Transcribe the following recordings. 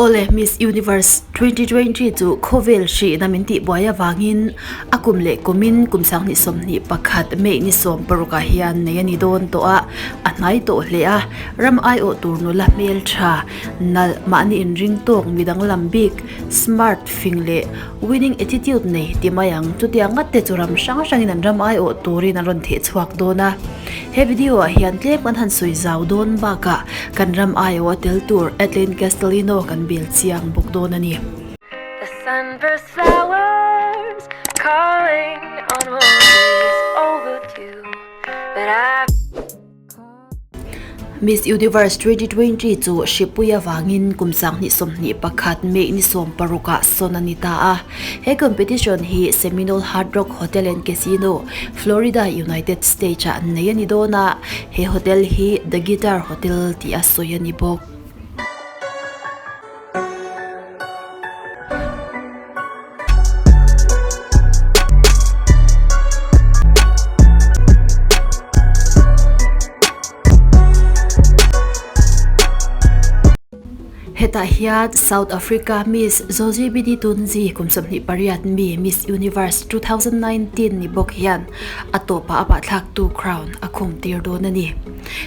Awle Miss Universe 2020 chu khawvel hrihna min tihbuai avangin a kum leh kumin kum 2021 May ni 16 ah hian nei a ni dawn tawh a, a hnai tawh hle a, ram aiawh tur nula hmeltha nalh mahni inring tawk midang lam bik smart fing leh winning attitude nei ti mai ang. Chutiang ngat te chu ram hrang hrangin an ram aiawh turin an rawn theh chhuak dawn a. He video ah hian tlem kan han sawi zau dawn bakah kan ram aiawh a tel tur Adlyn Castellino kan bel chiang bawk dawn a ni. The sunburst flowers calling on roses overdue but I. Miss Universe 2020 chu hripui avangin kum 2021 May ni 16 ah sawn a ni ta a. He competition hi Seminole Hard Rock Hotel and Casino, Florida, United States ah nei a ni dawn a, he hotel hi The Guitar Hotel tih a sawi a ni bawk. Hetah hian South Africa Miss Zozibini Tunzi kum 28 mi Miss Universe 2019 ni bawk hian a tawpah a pahthlaktu crown a khum tir dawn a ni.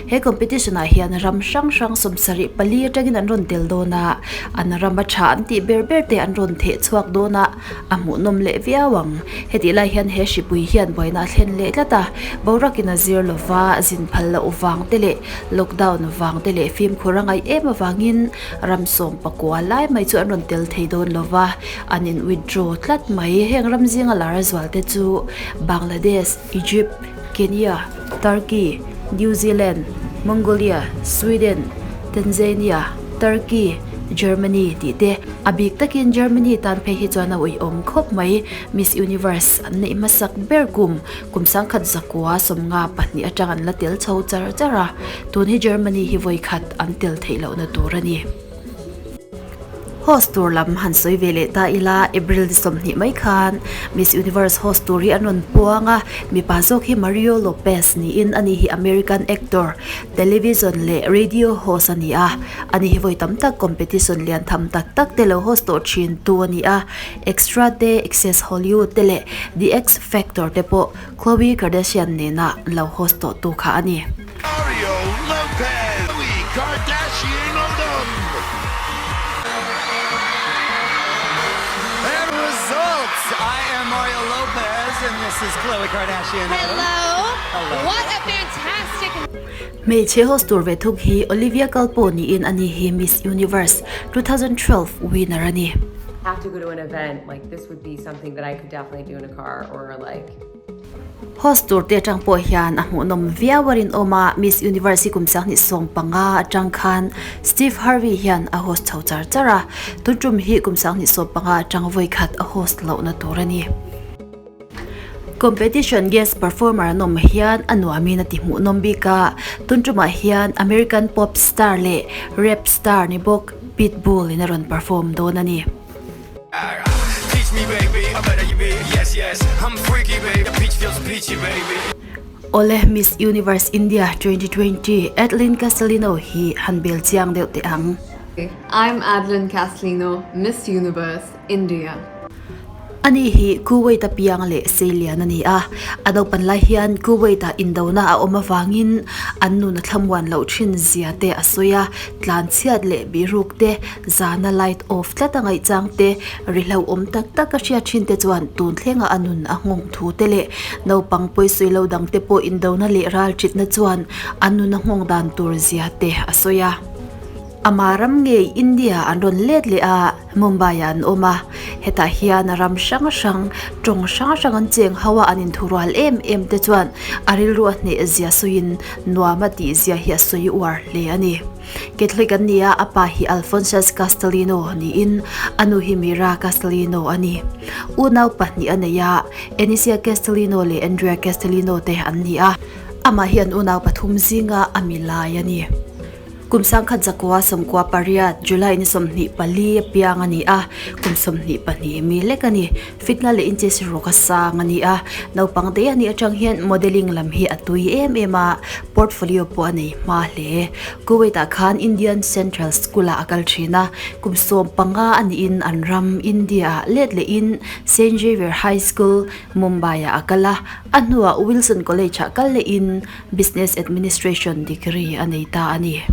He competition ah hian ram hrang hrang 74 atangin an rawn tel dawn a, an ram a tha an tih ber ber te an rawn theh chhuak dawn a, a hmuhnawm leh viau ang. Hetih lai hian he hripui hian buaina a thlen leh tlat a, boruakin a zir lova zin phal loh vang te leh lockdown vang te leh fimkhur a ngaih em avangin ram 19 lai mai chu an rawn tel thei dawn lova, an in withdraw tlat mai. Heng ram zinga lar a zual te chu Bangladesh, Egypt, Kenya, Turkey, New Zealand, Mongolia, Sweden, Tanzania, Turkey, Germany tih te a bik takin Germany tan phei hi chuan a uiawm khawp mai. Miss Universe an neih hmasak ber kum kum 1952 atang an la tel chho char char a, tun hi Germany hi vawi khat an tel theih lohna tur a ni. Host tur lam han sawi ve leh ta ila, April ni 20 mai khan Miss Universe host tur hi an rawn puang a, mipa zawk hi Mario Lopez niin ani hi American actor, television leh radio host a ni a, ani hi vawi tam tak competition lian tham tak tak te lo host tawh thin tu a ni a, Extra te, Access Hollywood te leh The X Factor te pawh Khloe Kardashian nena lo host tawh tu kha a ni. Mario Lopez, Khloe Kardashian Odom. And results! I am Mario Lopez and this is Khloe Kardashian Odom. Hello. Hello. What a fantastic Hmeichhe host tur ve thuk hi Olivia Culpo niin ani hi Miss Universe 2012 winner a ni. Have to go to an event like this would be something that I could definitely do in a car or like. Host tur te atang pawh hian a hmuhnawm viau a rinawm a, Miss Universe hi kum 2015 atang khan Steve Harvey hian a host chho char char a, tun tum hi kum 2015 atang vawi khat a host lohna tur a ni. Competition guest performer an awm hian a nuamin a ti hmuhnawm bik a, tun tumah hian American pop star leh rap star ni bawk Pitbull in a rawn perform dawn a ni. Teach me baby, I better you be Yes yes, I'm freaky baby, peach feels peachy baby. Awle Miss Universe India 2020 Adlyn Castellino hi han bel chiang deuh teh ang. I'm Adlyn Castellino, Miss Universe India. Ani hi Kuwait a piang leh Seilian a ni a, a naupan lai hian Kuwait ah indona a awm avangin an nun a thlamuan loh thin zia te a sawi a, tlan chhiat leh bihruk te, zana light off tlat a ngaihchang te, ri hlauhawm tak tak a hriat thin te chuan tun thlenga a nun a nghawng thu te leh naupang pawisawi lo dang te pawh indona leh ral thitna chuan an nun a nghawng dan tur zia te a sawi a. Ama ram ngei India an rawn let leh a, Mumbai ah an awm a, hetah hian ram hrang hrang, tawng hrang hrang an cheng ho a, an inthurual em em te chuan a rilru a hneh zia sawiin nuam a tih zia hi a sawi uar hle a ni. Catholic an ni a, a pa hi Alphonsus Castellino niin a nu hi Mira Castellino a ni. Unau pahnih a nei a, Enicia Castellino leh Andrea Castellino te an ni a, amah hi an unau pathum zinga a mi lai a ni. Kum 1998 July ni 24 a piang a ni a, kum 22 mi lek a ni. Feet nga leh inches ruk a sang a ni a, naupang te a nih atang hian modelling lam hi a tui em em a, portfolio pawh a nei hma hle. Kuwait ah khan Indian Central School ah a kal thin a, kum 15 a niin an ram India ah let lehin Saint Xavier High School, Mumbai ah a kal a, a hnuah Wilson College ah kal lehin Business Administration degree a nei ta a ni.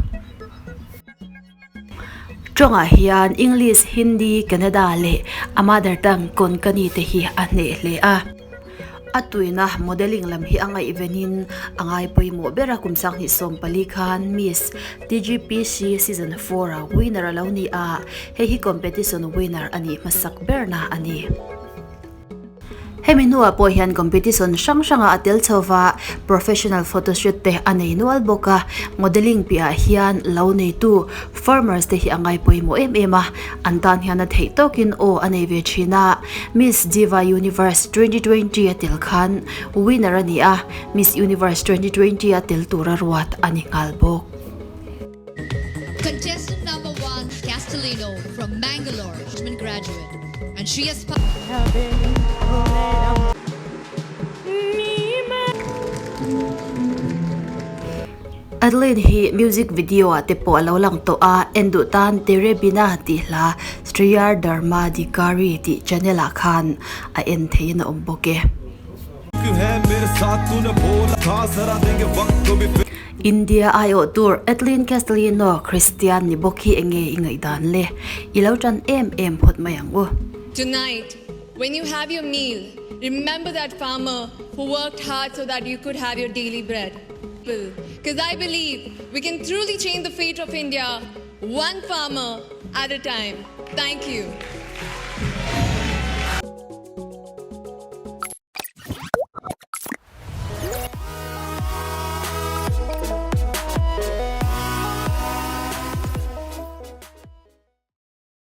Tawngah hian English, Hindi, Kannada leh a mother tongue Konkani te hi a hneh hle a. A tuina modelling lam hi a ngaihvenin a ngai pawimawh ber a, kum 2014 khan Miss TGPC Season 4 a winner a lo ni a, hei hi competition winner a nih hmasak berna a ni. Hemi hnuah pawh hian competition hrang hrangah a tel chho va, professional photoshoot te a nei nual bawk a, modelling piahah hian lo neitu farmers te hi a ngai pawimawh em em a, an tan hian a theih tawkin aw a nei ve thin a, Miss Diva Universe 2020 a tel khan winner a ni a, Miss Universe 2020 a tel tura ruat a ni nghal bawk. Contestant number one, Castellino from Mangalore, graduate, and she has. Adeline hi music video ah te pawh a lo lang tawh a, en duh tan Tere Bina tih hla Striyar Dharmadhikari tih channel ah khan a en theihin a awm bawk e. India aiawh tur Adeline Castellino Christian ni bawk hi enge i ngaihdan le? I lo tan em em phawt mai ang u. Tonight, when you have your meal, remember that farmer who worked hard so that you could have your daily bread. Because I believe we can truly change the fate of India one farmer at a time. Thank you.